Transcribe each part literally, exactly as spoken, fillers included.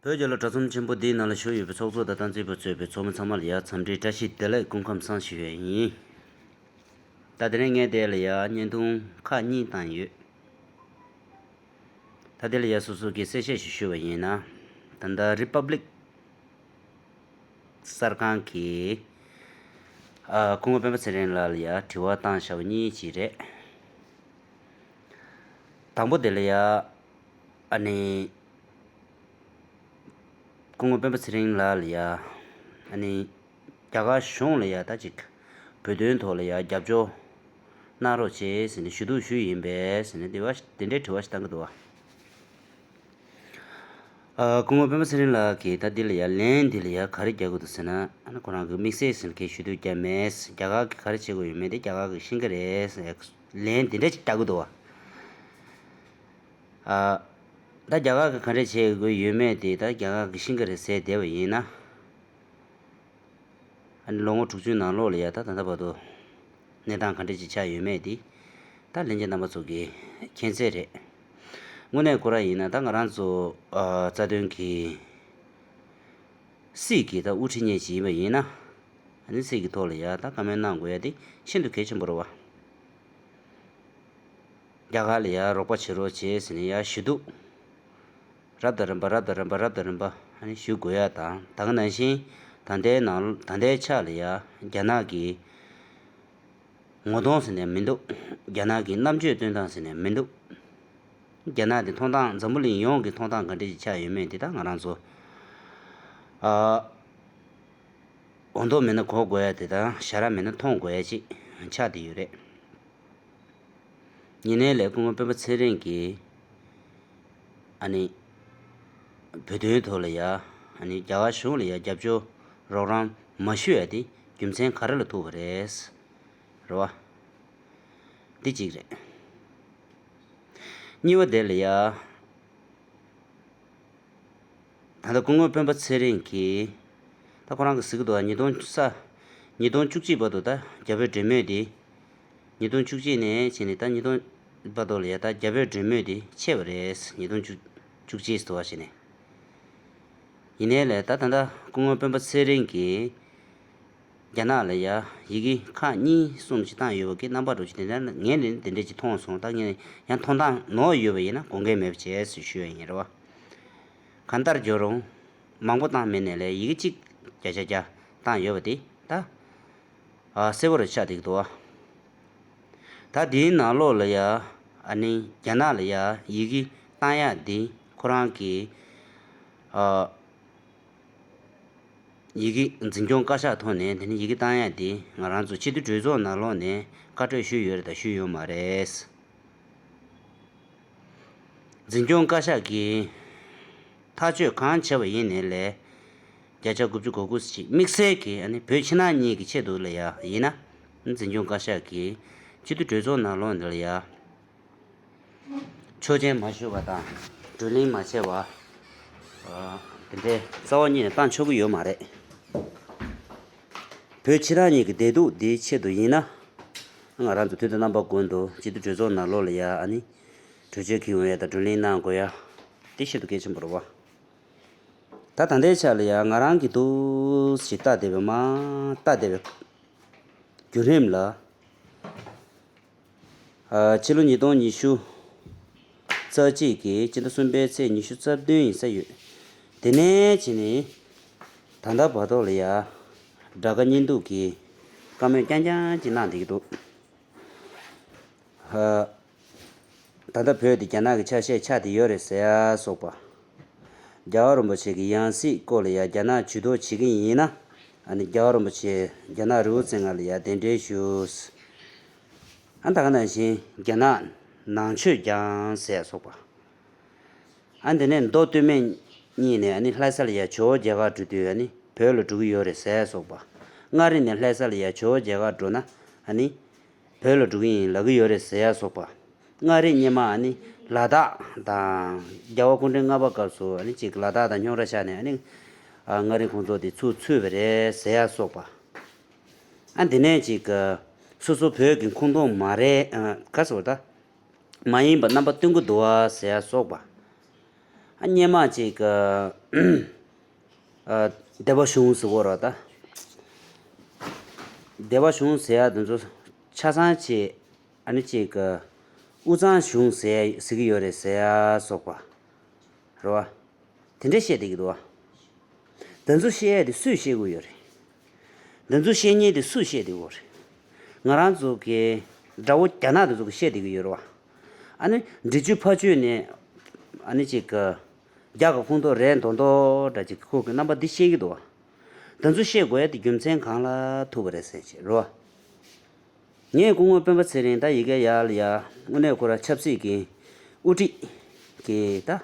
བོད་རྒྱལ་ལོ་གྲྭ་ཚང་ཆེན་པོ་འདིའི་ནང་ལ་བཞུགས་ཡོད་པའི་ཚོགས་གཙོ་དང་སྟངས་འཛིན་པ་གཙོས་པའི་ཚོགས་མི་ཚང་མ་ལ་ཡང་འཚམས་འདྲི་བཀྲ་ཤིས་བདེ་ལེགས་སྐུ་ཁམས་བཟང་ཞུ་ཡས་ཡིན། ད་དེ་རིང་ངས་དེ་ལ་ཡང་བརྙན་ཐུང་ཁག་གཉིས་བཏང་ཡོད། ད་དེ་ལ་ཡང་སོ་སོ་གི་གསལ་བཤད་ཞིག་ཞུ་བ་ཡིན་ན། ད་ལྟ་རི་པབ་ལིག་གསར་ཁང་གིས་ཨ་སྐུ་ངོ་སྤེན་པ་ཚེ་རིང་ལགས་ལ་ཡང་དྲི་བ་བཏང་བཞག་པ་གཉིས་ཅིག་རེད། དང་པོ་དེ་ལ་ཡང་ཨ་ནི། སྐུ་ངོ་སྤེན་པ་ཚེ་རིང་ལགས་ལ་ཡ། ཨ་ནི། རྒྱ་གར་གཞུང་ལ་ཡ་ད་ཅིག་བོད་དོན་ཐོག་ལ་ཡ་རྒྱབ་སྐྱོར་གནང་རོགས་བྱེད་ཟེར་ནས་ཞུ་གཏུག་ཞུས་ཡིན་པས་ཟེར་ནས་དེ་བ་དེ་འདྲའི་དྲི་བ་ཞིག་བཏང་གི་འདུག་བ། ཨ་སྐུ་ངོ་སྤེན་པ་ཚེ་རིང་ལགས་ཀྱིས་ད་འདི་ལ་ཡ་ལན་འདི་ལ་ཡ་ག་རེ་རྒྱག་གི་འདུག་ཟེར་ན། ཨ་ནི་ཁོ་རང་གི་དམིགས་བསལ་ཟེར་ནས་གས་ཞུ་གཏུག་རྒྱབ་མེད། རྒྱ་གར་གྱིས་ག་རེ་བྱེད་དགོས་ཡོད་མེད་དེ་རྒྱ་གར་གྱིས་ཤེས་ཀྱི་རེད་ཟེར་ལན་འདི་འདྲ་ཞིག་རྒྱག་གི་འདུག་བ། ཨ། ད་རྒྱ་གར་གྱིས་ག་འདྲ་བྱེད་དགོས་ཡོད་མེད་དེ་ད་རྒྱ་གར་གྱིས་ཤེས་ཀྱི་རེད་ཟེར་བསྡད་པ་ཡིན་ན། ཨ་ནི་ལོ་ངོ་དྲུག་ཅུའི་ནང་ལོགས་ལ་ཡ་ད་ད་ལྟ་བར་དུ་གནས་སྟངས་ག་འདྲ་ཅིག་ཆགས་ཡོད་མེད་དེ་ད་ལྷན་རྒྱས་རྣམ་པ་ཚོ་གིས་མཁྱེན་གསལ་རེད། དངོས་གནས་ཁོ་རང་ཡིན་ན་ད་ང་རང་ཚོ་ཨ་རྩ་དོན་གྱི་སྲིད་ཀྱི་ད་དབུ་ཁྲིད་ཉིད་ཅིག་ཡིན་པ་ཡིན་ན། ཨ་ནི་སྲིད་ཀྱི་ཐོག་ལ་ཡ་ད་བཀའ་མོལ་གནང་དགོས་ཡ་དེ་ཤིན་ཏུ་གལ་ཆེན་པོ་རེད་བ། རྒྱ་གར་ལ་ཡ་རོགས་པ་བྱེད་རོགས་བྱེད་ཟེར་ནས་ཡ་ཞུ་གཏུག་རབ་དང་རིམ་པ་རབ་དང་རིམ་པ་རབ་དང་རིམ་པ་ཨ་ནི་ཞུ་དགོས་ཡ་དང་ད་ག་ནང་བཞིན་ད་ལྟའི་ནང་ད་ལྟའི་ཆ་ལ་ཡ་རྒྱ་ནག་གི་ངོ་གདོང་ཟེར་ནས་མི་འདུག་རྒྱ་ནག་གི་རྣམ་དཔྱོད་སྟོན་སྟངས་ཟེར་ནས་མི་འདུག་རྒྱ་ནག་དེ་མཐོང་སྟངས་འཛམ་བུ་གླིང་ཡོངས་ཀྱི་མཐོང་སྟངས་ག་འདྲ་ཞིག་ཆགས་ཡོད་མེད་དེ་ད་ང་རང་ཚོ་ཨ་འོ་མདོག་མེད་ན་གོ་དགོས་ཡ་དེ་དང་ཞ་ར་མེད་ན་མཐོང་དགོས་ཡ་ཅིག་ཆགས་བསྡད་ཡོད་རེད། ཡིན་ནའི་ལས་སྐུ་ངོ་སྤེན་པ་ཚེ་རིང་གིས་ཨ་ནི་བོད་དོན་ཐོག་ལ་ཡ་ཨ་ནི་རྒྱ་གར་གཞུང་ལ་ཡ་རྒྱབ་སྐྱོར་རོགས་རམ་མ་ཞུ་ཡ་དེ་རྒྱུ་མཚན་ག་རེ་ལ་ཐུག་པ་རེད། རེད་བ། འདི་གཅིག་རེད། གཉིས་པ་དེ་ལ་ཡ། ད་ལྟ་སྐུ་ངོ་སྤེན་པ་ཚེ་རིང་གིས་ད་ཁོ་རང་གིས་ཟེར་གྱི་འདུག་ཉིས་སྟོང་ས་ཉིས་སྟོང་བཅུ་གཅིག་བར་དུ་ད་རྒྱ་བོད་འབྲེལ་མོལ་དེ། ཉིས་སྟོང་བཅུ་གཅིག་ནས་བྱས་ནས་ད་ཉིས་སྟོང་བར་དུ་ལ་ཡ་ད་རྒྱ་བོད་འབྲེལ་མོལ་དེ་ཆད་པ་རེད། ཉིས་སྟོང་བཅུ་བཅུ་གཅིག་ཟེར་བ་བྱས་ནས། ཡིན་ནའི་ལས་ད་ད་ལྟ་སྐུ་ངོ་སྤེན་པ་ཚེ་རིང་གིས་རྒྱ་ནག་ལ་ཡ་ཡི་གེ་ཁག་གཉིས་གསུམ་ཞིག་བཏང་ཡོད་པ་གི་རྣམ་པ་འདྲ་ཞིག་དེ་འདྲ་ངས་ནི་དེ་འདྲ་ཅིག་མཐོང་སོང་། ད་ངས་ཡང་མཐོང་སྟངས་ནོར་ཡོད་པ་ཡིན་ན་དགོངས་འགལ་མེད་པ་བྱས་ཟེར་ཞུ་ཡ་ཡིན་རེད་བ། གང་ལྟར་བརྗོད་རུང་མང་པོ་བཏང་མེད་ནའི་ལས་ཡི་གེ་གཅིག་བརྒྱ་ཆ་བརྒྱ་བཏང་ཡོད་པ་དེ་ད། ཨ་གསལ་པོ་རེ་ཆགས་བསྡད་ཀྱི་འདུག་བ། ད་དེའི་ནང་ལོགས་ལ་ཡ་ཨ་ནི་རྒྱ་ནག་ལ་ཡ་ཡི་གེ་བཏང་ཡག་འདི་ཁོ་རང་གི་ཨ་ཡི་གེ་འཛིན་སྐྱོང་བཀའ་ཤག་ཐོག་ནས་དེ་ནི་ཡི་གེ་བཏང་ཡག་འདི་ང་རང་ཚོ་སྤྱི་འཐུས་གྲོས་ཚོགས་ནང་ལོགས་ནས་བཀའ་གྲོས་ཞུས་ཡོད་རེད་དང་ཞུས་ཡོད་མ་རེད། འཛིན་སྐྱོང་བཀའ་ཤག་གིས་ཐག་གཅོད་གང་བྱས་པ་ཡིན་ནའི་ལས་བརྒྱ་ཆ་དགུ་བཅུ་གོ་དགུ་ཞིག་དམིགས་བསལ་གྱིས་ཨ་ནི་བོད་ཕྱི་ནང་གཉིས་ཀྱི་ཆེད་དུ་ལ་ཡ་ཡིན་ན། འཛིན་སྐྱོང་བཀའ་ཤག་གིས་སྤྱི་འཐུས་གྲོས་ཚོགས་ནང་ལོགས་འདི་ལ་ཡ་ཆོག་མཆན་མ་ཞུ་བ་དང་བགྲོ་གླེང་མ་བྱས་པ། ཨ་དེ་འདྲའི་རྩ་བ་ཉིད་ནས་བཏང་ཆོག་གི་ཡོད་མ་རེད། བོད་ཕྱི་ནང་གཉིས་ཀྱི་བདེ་སྡུག་འདིའི་ཆེད་དུ་ཡིན་ན། ང་རང་ཚོ་དུས་དང་རྣམ་པ་ཀུན་ཏུ་སྤྱི་འཐུས་གྲོས་ཚོགས་ནང་ལོགས་ལ་ཡ་ཨ་ནི་གྲོས་ཆོད་འཁྱེར་ཡོང་ཡ་དང་བགྲོ་གླེང་གནང་དགོས་ཡ་དེ་ཤིན་ཏུ་གལ་ཆེན་པོ་རེད་བ། ད་ད་ལྟའི་ཆ་ལ་ཡ་ང་རང་གིས་འདུག་ཞིག་ལྟ་བསྡད་པའི་མ་ལྟ་བསྡད་པའི་བརྒྱུད་རིམ་ལ། ཕྱི་ལོ་ཉིས་སྟོང་ཉི་ཤུ་རྩ་གཅིག་གི་སྤྱི་ཟླ་གསུམ་པའི་ཚེས་ཉི་ཤུ་རྩ་བདུན་ཡིན་ས་ཡོད། དེ་ནས་བྱས་ནས་ད་ལྟ་བར་དུ་ལ་ཡ་དགྲ་དགའ་གཉེན་སྡུག་གི་བཀའ་མོལ་རྐྱང་རྐྱང་ཅིག་གནང་བསྡད་ཀྱི་འདུག་ད་ལྟ་བོད་དེ་རྒྱ་ནག་གི་ཆ་ཤས་ཆགས་བསྡད་ཡོད་རེད་ཟེར་ཡ་སོགས་པ། རྒྱལ་བ་རིན་པོ་ཆེ་གི་ཡང་སྲིད་སྐོར་ལ་ཡ་རྒྱ་ནག་ཇུས་གཏོགས་བྱེད་ཀྱི་ཡིན་ན། ཨ་ནི་རྒྱལ་བ་རིན་པོ་ཆེ་རྒྱ་ནག་རི་བོ་རྩེ་ལྔ་ལ་ཡ་གདན་འདྲེན་ཞུ། ཨ་ད་ག་ནང་བཞིན་རྒྱ་ནག་ནང་ཆོས་སྦྱང་ཟེར་ཡ་སོགས་པ། ཨ་འདི་ནས་མདོ་སྟོད་སྨད་གཉིས་ནས་ཨ་ནི་ལྷ་ས་ལ་ཡ་ཇོ་བོ་མཇལ་ཁ་འགྲོ་དུས་ཨ་ནི་བོད་ལ་འགྲོ་གི་ཡོད་རེད་ཟེར་ཡ་སོགས་པ། མངའ་རིས་ནས་ལྷ་ས་ལ་ཡ་ཇོ་བོ་མཇལ་ཁ་འགྲོ་ན་ཨ་ནི་བོད་ལ་འགྲོ་གི་ཡིན་ལབ་ཀྱི་ཡོད་རེད་ཟེར་ཡ་སོགས་པ། མངའ་རིས་སྔོན་མ་ཨ་ནི་ལ་དྭགས་དང་རྒྱལ་བ་སྐུ་ཕྲེང་ལྔ་པ་སྐབས་སུ་ཨ་ནི་ཅིག་ལ་དྭགས་དང་རྙོག་དྲ་ཆགས་ནས་ཨ་ནི་ཨ་མངའ་རིས་ཁོངས་གཏོགས་དེ་ཚུར་ཚུད་པ་རེད་ཟེར་ཡ་སོགས་པ། ཨ་འདི་ནས་ཅིག་སོ་སོ་བོད་ཀྱི་ཁོངས་གཏོགས་མ་རེད། ཨ་ག་ཟེར་བ་ད། མ་ཡིན་པ་རྣམ་པ་སྟོན་གྱི་འདུག་བ་ཟེར་ཡ་སོགས་པ། ཨ་སྔོན་མ་ཅིག་ཨ་སྡེ་པ་གཞུང་ཟེར་གོ་ར་ད། སྡེ་པ་གཞུང་ཟེར་ཡ་དེ་ཚོ་ཆ་ཚང་ཅིག་ཨ་ནི་ཅིག་དབུས་གཙང་གཞུང་ཟེར་ཟེར་གི་ཡོད་རེད་ཟེར་ཡ་སོགས་པ་རེད་བ། དེ་འདྲ་བཤད་བསྡད་ཀྱི་འདུག་བ། དེ་ཚོ་བཤད་ཡ་དེ་སུས་བཤད་དགོས་ཡོད་རེད། དེ་ཚོ་བཤད་མཁན་དེ་སུས་བཤད་བསྡད་ཡོད་རེད། ང་རང་ཚོ་གི་དགྲ་བོ་རྒྱ་ནག་དེ་ཚོ་གིས་བཤད་བསྡད་ཀྱི་ཡོད་རེད་བ། ཨ་ནི་འབྲི་ཆུ་ཕར་ཕྱོགས་ནས་ཨ་ནི་ཅིག་ག་རྒྱ་གི་ཁོངས་གཏོགས་རེད་མདོག་མདོག་འདྲ་ཅིག་ཁོ་གི་རྣམ་པ་འདི་བཤད་ཀྱི་འདུག་བ། དེ་ཚོ་བཤད་དགོས་ཡ་དེ་རྒྱུ་མཚན་གང་ལ་ཐུག་པ་རེད་ཟེར་བྱས་རེད་བ། ངས་སྐུ་ངོ་སྤེན་པ་ཚེ་རིང་ད་ཡི་གེ་ཡར་ལ་ཡ་དངོས་གནས་ཁོ་རང་ཆབ་སྲིད་ཀྱི་དབུ་ཁྲིད་ཀྱི་ད་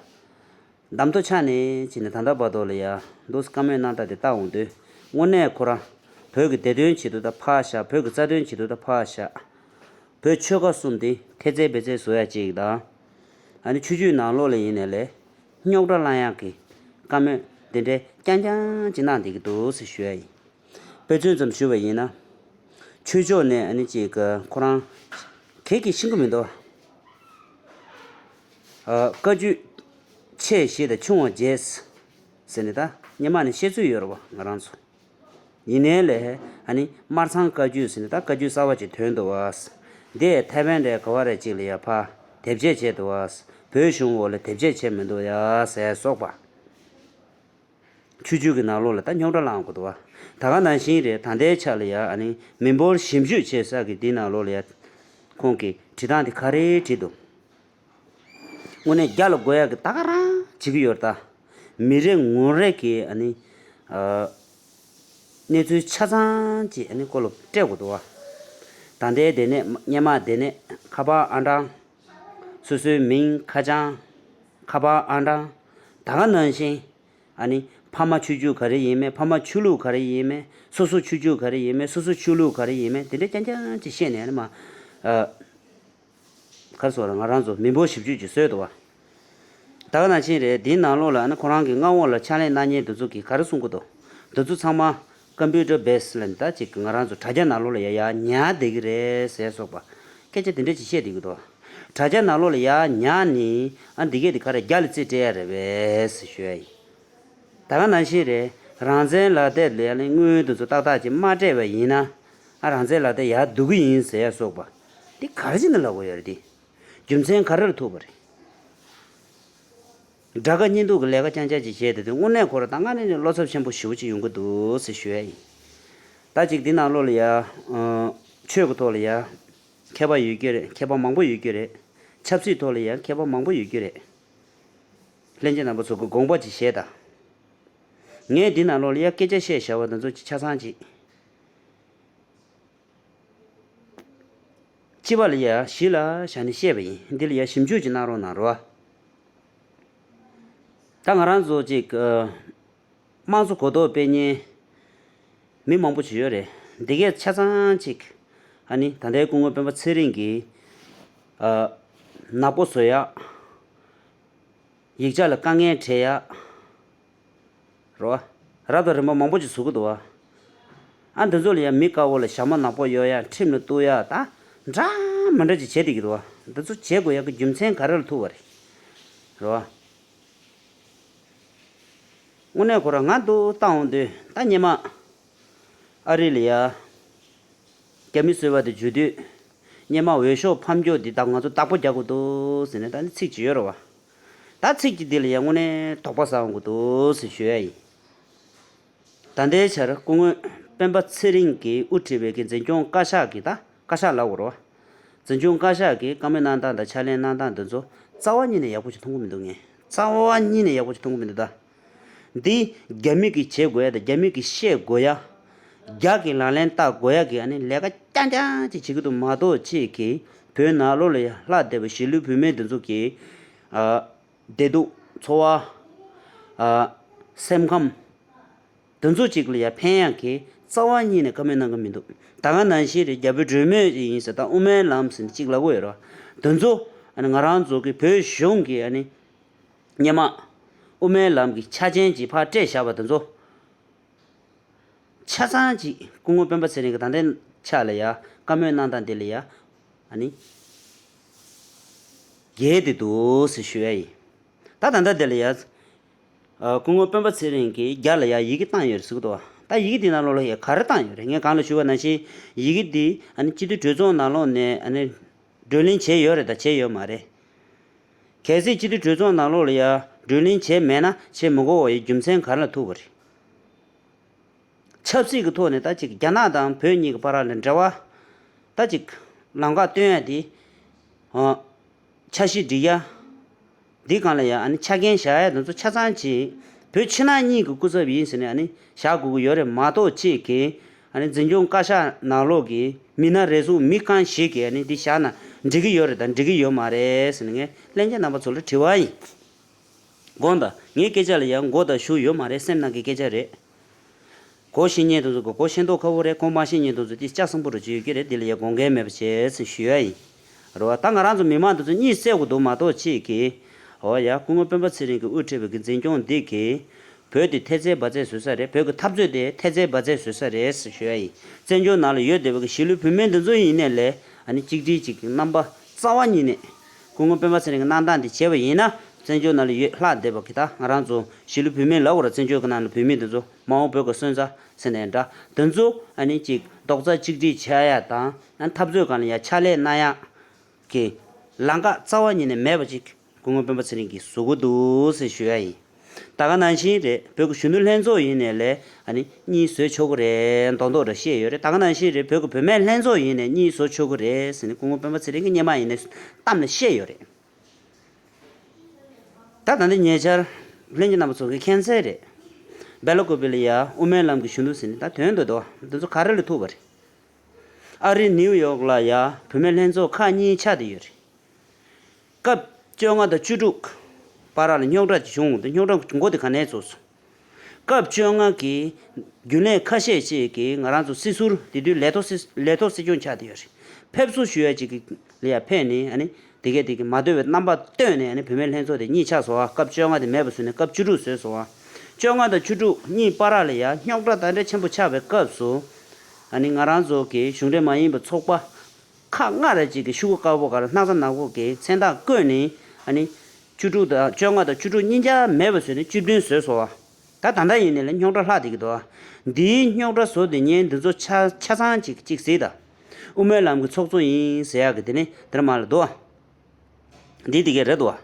གདམ་ཐོ་ཆགས་ནས་ཕྱིན་ནས་ད་ལྟ་བར་དུ་ལ་ཡ་འདུག་བཀའ་མོལ་གནང་སྟངས་དེ་ལྟ་འོང་དུས་དངོས་གནས་ཁོ་རང་བོད་ཀྱི་བདེ་དོན་ཆེད་དུ་ད་ཕར་བཞག་བོད་ཀྱི་རྩ་དོན་ཆེད་དུ་ད་ཕར་བཞག་བོད་ཆོལ་ཁ་གསུམ་དེ་ཐེ་ཚེ་བེ་ཚེ་བཟོ་ཡ་གཅིག་དང་། ཨ་ནི་ཆོས་བརྒྱུད་ནང་ལོགས་ལ་ཡིན་ནའི་ལས་རྙོག་དྲ་བསླང་ཡག་གི་བཀའ་མོལ་དེ་འདྲའི་རྐྱང་རྐྱང་ཅིག་གནང་བསྡད་ཀྱི་འདུག་ཟེར་ཞུ་ཡ་ཡིན། དཔེ་མཚོན་ཙམ་ཞུ་བ་ཡིན་ན། ཆོས་ཕྱོགས་ནས་ཨ་ནི་ཅིག་ཁོ་རང་གས་ཀྱིས་ཤེས་ཀྱི་མི་འདུག་ཨ་བཀའ་བརྒྱུད་ཆེ་བཞི་དང་ཆུང་བ་བརྒྱད་ཟེར་ནས་ད་སྔོན་མ་ནས་བཤད་ཚུལ་ཡོད་རེད་བ་ང་རང་ཚོ། ཡིན་ནའི་ལས་ཨ་ནི་སྨར་ཚང་བཀའ་བརྒྱུད་ཟེར་ནས་ད་བཀའ་བརྒྱུད་གསར་བ་ཅིག་ཐོན་འདུག་བ། འདི་ཐའེ་ཝན་རེད་ག་བ་རེད་ཅིག་ལ་ཡ་ཕར་དེབ་སྐྱེལ་བྱས་འདུག་བ། བོད་གཞུང་འོག་ལ་དེབ་སྐྱེལ་བྱས་མི་འདུག་ཡ་ཟེར་སོགས་པ། ཆོས་བརྒྱུད་ཀྱི་ནང་ལོགས་ལ་ད་རྙོག་དྲ་བསླངས་དགོས་འདུག་བ། ད་ག་ནང་བཞིན་རེད། ད་ལྟའི་ཆ་ལ་ཡ་ཨ་ནི་མི་འབོར་ཞིབ་འཇུག་བྱེད་ས་གི་འདི་ནང་ལོགས་ལ་ཡ་ཁོང་གིས་བྲིས་སྟངས་དེ་ག་རེ་བྲིས་འདུག་དངོས་གནས་རྒྱ་ལ་དགོས་ཡག་གི་ད་ག་རང་བྱེད་ཀྱི་ཡོད་རེད་ད། མི་རེ་ངོ་རེ་གི་ཨ་ནི་ཨ་གནས་ཚུལ་ཆ་ཚང་ཅིག་ཨ་ནི་སྐོར་ལ་སྤྲད་དགོས་འདུག་བ། ད་ལྟའི་དེ་ནས་སྔོན་མ་དེ་ནས་ཁ་པར་ཨང་གྲངས། སོ་སོའི་མིང་ཁ་བྱང་། ཁ་པར་ཨང་གྲངས། ད་ག་ནང་བཞིན། ཨ་ནི་ཕ་མ་ཆོས་བརྒྱུད་ག་རེ་ཡིན་མིན། ཕ་མ་ཆོས་ལུགས་ག་རེ་ཡིན་མིན། སོ་སོ་ཆོས་བརྒྱུད་ག་རེ་ཡིན་མིན། སོ་སོ་ཆོས་ལུགས་ག་རེ་ཡིན་མིན། དེ་འདྲ་རྐྱང་རྐྱང་ཅིག་བཤད་ནས་ཨ་ནི་མ། ཨ་ག་རེ་ཟེར་ང་རང་ཚོ་མི་འབོར་ཞིབ་འཇུག་ཅིག་བཟོས་འདུག་བ། ད་ག་ནང་བཞིན་རེད། འདིའི་ནང་ལོགས་ལ་ཨ་ནི་ཁོ་རང་གི་མངའ་འོག་ལ་ཕྱག་ལས་གནང་མཁན་དེ་ཚོ་གིས་ག་རེ་གསུང་གི་འདུག་དེ་ཚོ་ཚང་མ་ཀམ་པུ་ཊར་བེ་སི་ལ་ནི་ད་ཅིག་ང་རང་ཚོ་དྲ་རྒྱ་ནང་ལོགས་ལ་ཡ་ཡ་ཉར་བསྡད་ཀྱི་རེད་ཟེར་སོགས་པ་སྐད་ཆ་དེ་འདྲ་ཅིག་བཤད་བསྡད་ཀྱི་འདུག་དྲ་རྒྱ་ནང་ལོགས་ལ་ཡ་ཉར་ནི་ཨ་འདི་གས་དེ་ག་རེ་རྒྱ་ལ་རྩིས་སྤྲད་ཡ་རེད་པས་ཟེར་ཞུ་ཡ་ཡིན། ད་ག་ནང་བཞིན་རེད། རང་བཙན་ལག་དེབ་ལ་ཡ་ལན་དངུལ་དེ་ཚོ་ཏག་ཏག་ཅིག་མ་སྤྲད་པ་ཡིན་ན་ཨ་རང་བཙན་ལག་དེབ་ཡར་བསྡུ་གི་ཡིན་ཟེར་ཡ་སོགས་པ་འདི་ག་རེ་བྱས་ནས་ལབ་དགོས་ཡོད་རེད་དེ། རྒྱུ་མཚན་ག་རེ་ལ་ཐུག་པ་རེད། དགྲ་དགའ་གཉེན་སྡུག་གི་ལས་ཀ་རྐྱང་རྐྱང་ཅིག་བྱས་ཏེ་དུས་དངོས་གནས་ཁོ་རང་ད་སྔ་ནས་ནས་བློ་འཚབ་ཆེན་པོ་ཞེ་པོ་ཅིག་ཡོང་གི་འདུག་ཟེར་ཞུ་ཡ་ཡིན། ད་ཅིག་འདི་ནང་ལོགས་ལ་ཡ། ཨ་ཆོས་ཀྱི་ཐོག་ལ་ཡ། མཁས་པ་ཡོད་རྒྱུ་རེད། མཁས་པ་མང་པོ་ཡོད་རྒྱུ་རེད། ཆབ་སྲིད་ཐོག་ལ་ཡ་མཁས་པ་མང་པོ་ཡོད་རྒྱུ་རེད། ལྷན་རྒྱས་རྣམ་པ་ཚོ་གི་དགོངས་པ་ཅིག་བཞེས་དང་། ངས་འདི་ནང་ལོགས་ལ་ཡ་སྐད་ཆ་བཤད་བཞག་པ་དེ་ཚོ་ཅིག་ཆ་ཚང་ཅིག་སྤྱི་པ་ལ་ཡ་གཞི་ལ་བཞག་ནས་བཤད་པ་ཡིན། འདི་ལ་ཡ་ཞིབ་འཇུག་ཅིག་གནང་རོགས་གནང་རོགས། ད་ང་རང་ཚོ་ཅིག་ཨ་དམངས་གཙོ་གོ་རྟོགས་སྤེལ་མཁན་མི་མང་པོ་ཅིག་ཡོད་རེད། འདི་གས་ཆ་ཚང་ཅིག་ཨ་ནི་ད་ལྟའི་སྐུ་ངོ་སྤེན་པ་ཚེ་རིང་གིས་ཨ་ནག་པོ་བཟོ་ཡག་ཡིག་ཆ་ལ་དཀའ་ངལ་འཕྲད་ཡག་རོ། རབ་དང་རིམ་པ་མང་པོ་ཅིག་བཟོ་གི་འདུག་བ། ཨ་འདི་ཚོ་ལ་ཡང་མི་དཀར་པོ་ལ་ཞྭ་མོ་ནག་པོ་གཡོག་ཡག་ཁྲིམས་ལ་གཏུག་ཡག་ད་འདྲ་མི་འདྲ་ཅིག་བྱེད་བསྡད་ཀྱི་འདུག་བ། འདི་ཚོ་བྱེད་དགོས་ཡག་གི་རྒྱུ་མཚན་ག་རེ་ལ་ཐུག་པ་རེད། རོ། དངོས་གནས་ཁོ་རང་ང་འདུག་བཏང་འོང་དུས་ད་སྔོན་མ། ཨ་རི་ལ་ཡ། རྒྱ་མི་གསོལ་བ་དེ་འཇུ་དུས། སྔོན་མ་འོས་ཤོག་ཕམ་རྒྱུ་འདི་ད་ང་ཚོ་བདག་པོ་རྒྱག་དགོས་འདུག་ཟེར་ནས་ད་ནི་ཚིག་ཅིག་ཡོད་རེད་བ། ད་ཚིག་ཅིག་འདི་ལ་ཡ་དངོས་གནས་དོགས་པ་ཟ་འོང་གི་འདུག་ཟེར་ཞུ་ཡ་ཡིན། ད་ལྟའི་ཆར་སྐུ་ངོ་སྤེན་པ་ཚེ་རིང་གིས་དབུ་ཁྲིད་པའི་གི་འཛིན་སྐྱོང་བཀའ་ཤག་གི་ད་བཀའ་ཤག་ལབ་དགོས་རེད་བ། འཛིན་སྐྱོང་བཀའ་ཤག་གིས་བཀའ་མོལ་གནང་སྟངས་དང་ཕྱག་ལས་གནང་སྟངས་འདི་ཚོ་རྩ་བ་ཉིད་ནས་ཡག་པོ་ཞིག་མཐོང་གི་མི་འདུག་ངས། རྩ་བ་ཉིད་ནས་ཡག་པོ་ཞིག་མཐོང་གི་མི་འདུག་ད། འདི་རྒྱ་མི་གིས་བྱེད་དགོས་ཡ་དང་རྒྱ་མི་གིས་བཤད་དགོས་ཡ། རྒྱ་གི་ལག་ལེན་བསྟར་དགོས་ཡ་གི་ཨ་ནི་ལས་ཀ་རྐྱང་རྐྱང་ཅིག་བྱེད་ཀྱི་འདུག་མ་གཏོགས་ཅིག་གིས་བོད་ནང་ལོགས་ལ་ཡ་ལྷག་བསྡད་པའི་གཞིས་ལུས་བོད་མི་འདི་ཚོ་གི་ཨ་བདེ་སྡུག་འཚོ་བ་ཨ་སེམས་ཁམས་འདི་ཚོ་ཅིག་ལ་ཡ་ཕན་ཡ་གི་རྩ་བ་ཉིད་ནས་བཀའ་མོལ་གནང་གི་མི་འདུག་ད་ག་ནང་བཞིན་རེད། རྒྱ་བོད་གྲོས་མོལ་ཡིན་ཟེར་ད་དབུ་མའི་ལམ་ཟེར་ནས་ཅིག་ལབ་ཀྱི་ཡོད་རེད་བ། འདི་ཚོ་ཨ་ནི་ང་རང་ཚོ་གི་བོད་གཞུང་གི་ཨ་ནི། སྔོན་མ། དབུ་མའི་ལམ་གྱི་ཆ་རྐྱེན་གྱིས་ཕར་སྤྲད་བཞག་པ་དེ་ཚོ། ཆ་ཚང་གཅིག་སྐུ་ངོ་སྤེན་པ་ཚེ་རིང་གི་ད་ལྟའི་ཆ་ལ་ཡ་བཀའ་མོལ་གནང་སྟངས་དེ་ལ་ཡ། ཨ་ནི། འགལ་ཏེ་འདུག་ཟེར་ཞུ་ཡ་ཡིན། ད་ད་ལྟ་དེ་ལ་ཡ། ཨ། སྐུ་ངོ་སྤེན་པ་ཚེ་རིང་གིས་རྒྱ་ལ་ཡ་ཡི་གེ་བཏང་ཡོད་རེད་ཟེར་གི་འདུག་ད་ཡི་གེ་འདི་ནང་ལོགས་ལ་ཡ་ག་རེ་བཏང་ཡོད་རེད། ངས་གོང་ལ་ཞུས་པ་ནང་བཞིན་ཡི་གེ་འདི་ཨ་ནི་སྤྱི་འཐུས་གྲོས་ཚོགས་ནང་ལོགས་ནས་ཨ་ནི་བགྲོ་གླེང་བྱས་ཡོད་རེད་དང་བྱས་ཡོད་མ་རེད། གལ་སྲིད་སྤྱི་འཐུས་གྲོས་ཚོགས་ནང་ལོགས་ལ་ཡ་བགྲོ་གླེང་བྱས་མེད་ན་བྱེད་མི་དགོས་པ་ཡི་རྒྱུ་མཚན་ག་རེ་ལ་ཐུག་པ་རེད། ཆབ་སྲིད་ཀྱི་ཐོག་ནས་ད་ཅིག་རྒྱ་ནག་དང་བོད་གཉིས་ཀྱི་བར་ལ་འབྲེལ་བ་ད་ཅིག་ལམ་ཁ་སྟོན་ཡ་དེ། ཨ། འཆར་གཞི་སྒྲིག་ཡ། འདི་སྒང་ལ་ཡ་ཨ་ནི་ཆ་རྐྱེན་བཞག་ཡ་དེ་ཚོ་ཆ་ཚང་ཅིག་བོད་ཕྱི་ནང་གཉིས་ཀྱི་སྐུ་ཚབ་ཡིན་ཟེར་ནས་ཨ་ནི་བཞག་དགོས་ཀྱི་ཡོད་རེད་མ་གཏོགས་ཅིག་གི་ཨ་ནི་འཛིན་སྐྱོང་བཀའ་ཤག་ནང་ལོགས་ཀྱི་མི་སྣ་རེ་ཟུང་མི་གང་ཞིག་གིས་ཨ་ནི་འདི་བཞག་ན་འགྲིག་གི་ཡོད་རེད་དང་འགྲིག་གི་ཡོད་མ་རེད་ཟེར་ནས་ངས་ལྷན་རྒྱས་རྣམ་པ་ཚོ་ལ་དྲི་བ་ཡིན། དགོངས་དག་ངའི་སྐད་ཆ་ལ་ཡང་མགོ་དང་གཞུག་ཡོད་མ་རེད། སེམས་ནང་གི་སྐད་ཆ་རེད། གོ་ཤེས་མཁན་དེ་ཚོ་གི་གོ་ཤེས་མདོག་ཁ་པོ་རེད། གོ་མ་ཤེས་མཁན་དེ་ཚོ་དེ་ལྕགས་སྲིན་པོ་རུ་བརྗོད་ཀྱི་རེད། དེ་ལ་ཡང་དགོངས་འགལ་མེད་པ་བྱས་ཟེར་ཞུ་ཡ་ཡིན། རེད་བ། ད་ང་རང་ཚོ་མི་མང་དེ་ཚོ་གཉིད་སད་དགོས་འདུག་མ་གཏོགས་ཅིག་གི། འོ་ཡ། སྐུ་ངོ་སྤེན་པ་ཚེ་རིང་གིས་དབུ་ཁྲིད་པའི་གི་འཛིན་སྐྱོང་འདི་གིས་བོད་དེ་ཐལ་རྩེད་བ་རྩེད་བཟོས་ས་རེད། བོད་ཀྱི་འཐབ་རྩོད་དེ་ཐལ་རྩེད་བ་རྩེད་བཟོས་ས་རེད་ཟེར་ཞུ་ཡ་ཡིན། བཙན་བྱོལ་ནང་ལ་ཡོད་བསྡད་པའི་གི་གཞིས་ལུས་བོད་སྨན་འདི་ཚོ་ཡིན་ནའི་ལས་ཨ་ནི་གཅིག་སྒྲིལ་གཅིག་གི་རྣམ་པ་རྩ་བ་ཉིད་ནས་སྐུ་ངོ་སྤེན་པ་ཚེ་རིང་གི་གནང་སྟངས་འདི་བྱས་པ་ཡིན་ན། བཙན་བྱོལ་ནང་ལ་ཡོད་ལྷག་བསྡད་པ་གི་ད་ང་རང་ཚོ་གཞིས་ལུས་བོད་སྨན་ལབ་དགོས་རེད། བཙན་བྱོལ་གི་ནང་ལ་བོད་མི་འདི་ཚོ་མ་འོངས་བོད་ཀྱི་སོན་རྩ་ཟེར་ནའི་འདྲ། འདི་ཚོ་ཨ་ནི་གཅིག་རྡོག་རྩ་གཅིག་སྒྲིལ་བྱ་ཡ་དང་། ཨ་ནི་འཐབ་རྩོད་སྒང་ལ་ཡ་ཕྱག་ལས་གནང་ཡ་གི་ལམ་ཁ་རྩ་བ་ཉིད་ནས་མེད་པ་ཅིག་སྐུ་ངོ་སྤེན་པ་ཚེ་རིང་གིས་བཟོ་གི་འདུག་ཟེར་ཞུ་ཡ་ཡིན། ད་ག་ནང་བཞིན་རེད། བོད་ཀྱི་གཞོན་ནུ་ལྷན་ཚོགས་ཡིན་ནའི་ལས་ཨ་ནི་གཉིད་བཟོ་ཆོག་གི་རེད་མདོག་མདོག་འདྲ་བཤད་ཡོད་རེད། ད་ག་ནང་བཞིན་རེད། བོད་ཀྱི་བུད་མེད་ལྷན་ཚོགས་ཡིན་ནའི་གཉིད་བཟོ་ཆོག་གི་རེད་ཟེར་ནས་སྐུ་ངོ་སྤེན་པ་ཚེ་རིང་གིས་སྔོན་མ་ཡིན་ནའི་གཏམ་ལ་བཤད་ཡོད་རེད། ད་ད་ལྟ་ཉེ་ཆར་ལྷན་རྒྱས་རྣམ་པ་ཚོ་གིས་མཁྱེན་གསལ་རེད། སྦེ་ལ་ཀོ་པི་ལ་ཡ་དབུ་མའི་ལམ་གྱི་གཞོན་ནུ་ཟེར་ནས་ད་དོན་དུ་དོ་འདི་ཚོ་ག་རེ་ལ་ཐུག་པ་རེད། ཨ་རིའི་ནིའུ་ཡོག་ལ་ཡ་བུད་མེད་ལྷན་ཚོགས་ཁག་གཉིས་ཆགས་བསྡད་ཡོད་རེད། སྐབས་བཅོ་ལྔ་དང་བཅུ་དྲུག་བར་ལ་རྙོག་དྲ་ཅིག་བྱུང་། དེ་རྙོག་དྲ་མགོ་དེ་ག་ནས་ཚུགས་སོང་། སྐབས་བཅོ་ལྔ་གི་རྒྱུན་ལས་ཁ་ཤས་ཤིག་གིས་ང་རང་ཚོ་སྲིད་ཟུར་དེ་དུས་ལས་ཐོག་སྲིད་ལས་ཐོག་སྲིད་སྐྱོང་ཆགས་བསྡད་ཡོད་རེད། ཕེབས་བསུ་ཞུ་ཡ་ཅིག་གི་ལ་ཡ་ཕེབས་ནས་ཨ་ནི་དེ་གས་དེ་གས་མ་འདོད་པའི་རྣམ་པ་བཏོན་ནས་ཨ་ནི་བུད་མེད་ལྷན་ཚོགས་དེ་གཉིས་ཆགས་སོང་བ། སྐབས་བཅོ་ལྔ་དེ་མེད་པ་བཟོས་ནས་སྐབས་བཅུ་དྲུག་བཟོས་སོང་བ། བཅོ་ལྔ་དང་བཅུ་དྲུག་གཉིས་བར་ལ་ཡ་རྙོག་དྲ་དེ་འདྲ་ཆེན་པོ་ཆགས་པའི་སྐབས་སུ། ཨ་ནི་ང་རང་ཚོ་གི་གཞུང་འབྲེལ་མ་ཡིན་པའི་ཚོགས་པ་ཁག་ལྔ་རེ་ཅིག་གིས་ཤོག་གུ་དཀར་པོ་སྒང་ལ་སྣག་ཚ་ནག་པོ་གི་མཚན་རྟགས་བཀོད་ནས། ཨ་ནི་བཅུ་དྲུག་དང་བཅོ་ལྔ་དང་བཅུ་དྲུག་གཉིས་ཆ་མེད་པ་བཟོས་ནས་བཅུ་བདུན་བཟོས་སོང་བ། ད་ད་ལྟ་ཡིན་ནའི་ལ་རྙོག་དྲ་ལྷག་བསྡད་ཀྱི་འདུག་ཨ། འདིའི་རྙོག་དྲ་བཟོ་བསྡད་མཁན་འདི་ཚོ་ཆ་ཆ་ཚང་ཅིག་ཅིག་གཟིགས་དང་། དབུ་མའི་ལམ་གྱི་ཚོགས་གཙོ་ཡིན་ཟེར་ཡག་གི་དེ་ནི་འདིར་མ་ལ་འདུག་ཨ། འདི་འདི་གས་རེད་འདུག་ཨ།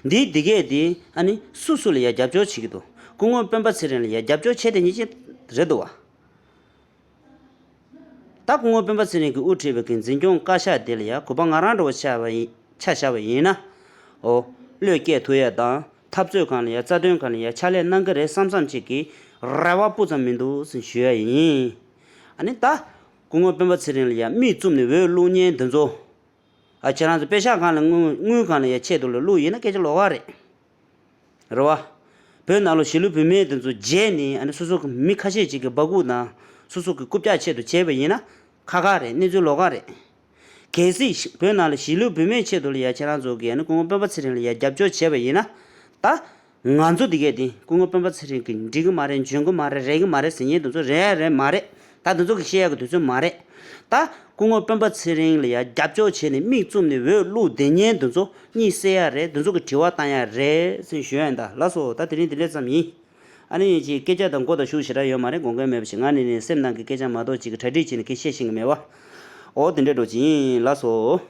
འདི་འདི་གས་འདི་ཨ་ནི་སུ་སུ་ལ་ཡ་རྒྱབ་སྐྱོར་བྱེད་ཀྱི་འདུག་སྐུ་ངོ་སྤེན་པ་ཚེ་རིང་ལ་ཡ་རྒྱབ་སྐྱོར་བྱེད་དེ་ཉིད་ཅིག་རེད་འདུག་ཨ། ད་སྐུ་ངོ་སྤེན་པ་ཚེ་རིང་གིས་དབུ་ཁྲིད་པའི་གི་འཛིན་སྐྱོང་བཀའ་ཤག་དེ་ལ་ཡ་གུས་པ་ང་རང་འདྲ་བོ་ཆགས་པ་ཡིན། ཆ་བཞག་པ་ཡིན་ན། འོ། བློས་སྐྱེལ་ཐུབ་ཡ་དང་འཐབ་རྩོད་སྒང་ལ་ཡ་རྩ་དོན་སྒང་ལ་ཡ་ཕྱག་ལས་གནང་གི་རེད་བསམ་བསམ་ཅིག་གི་རེ་བ་སྤུ་ཙམ་མི་འདུག་ཟེར་ཞུ་ཡ་ཡིན། ཨ་ནི་ད། སྐུ་ངོ་སྤེན་པ་ཚེ་རིང་ལ་ཡ་མིག་བཙུམ་ནས་འོས་བླུག་མཁན་འདི་ཚོ། ཨ། ཁྱེད་རང་ཚོ་པེ་ཤག་སྒང་ལ་དངུལ་དངུལ་སྒང་ལ་ཡ་ཆེད་དུ་ལ་བླུག་ཡིན་ན་སྐད་ཆ་ལོགས་ཀ་རེད། རེད་བ། བོད་ནང་ལོགས་གཞིས་ལུས་བུད་མེད་དེ་ཚོ་བརྗེས་ནས་ཨ་ནི་སོ་སོ་གི་མི་ཁ་ཤས་ཅིག་གི་སྦ་ཁུག་དང་སོ་སོ་གི་རྐུབ་བཀྱག་ཆེད་དུ་བྱས་པ་ཡིན་ན་ཁག་ཁག་རེད། གནས་ཚུལ་ལོགས་ཀ་རེད། གལ་སྲིད་བོད་ནང་ལ་གཞིས་ལུས་བུད་མེད་ཆེད་དུ་ལ་ཡ་ཁྱེད་རང་ཚོ་གིས་ཨ་ནི་སྐུ་ངོ་སྤེན་པ་ཚེ་རིང་ལ་ཡ་རྒྱབ་སྐྱོར་བྱས་པ་ཡིན་ན། ད། ང་ཚོ་འདི་གས་དེ་སྐུ་ངོ་སྤེན་པ་ཚེ་རིང་གིས་འགྲིག་གི་མ་རེད། འཇོན་གི་མ་རེད། རེད་གི་མ་རེད་ཟེར་མཁན་དེ་ཚོ་རེད་རེད་མ་རེད། ད་དེ་ཚོ་གི་བཤད་ཡག་གི་དུས་ཚོད་མ་རེད། ད་སྐུ་ངོ་སྤེན་པ་ཚེ་རིང་ལ་ཡ་རྒྱབ་སྐྱོར་བྱས་ནས་མིག་བཙུམ་ནས་འོས་བླུག་བསྡད་མཁན་དེ་ཚོ་གཉིད་སད་ཡག་རེད། དེ་ཚོ་གི་དྲི་བ་བཏང་ཡག་རེད་ཟེར་ཞུ་ཡ་ཡིན། ད་ལགས་སོ། ད་དེ་རིང་འདི་ལས་ཙམ་ཡིན། ཨ་ནི་ཅིག་སྐད་ཆ་དང་མགོ་དང་གཞུག་ཞེ་དྲག་ཡོད་མ་རེད། དགོངས་འགལ་མེད་པ་ཞིག་ང་ནས་ནས་སེམས་ནང་གི་སྐད་ཆ་མ་གཏོགས་ཅིག་གི་གྲ་སྒྲིག་བྱས་ནས་སྐད་བཤད་ཤེས་གི་མེད་བ། འོ་དེ་འདྲ་འགྲོ་ཅིག་ཡིན། ལགས་སོ།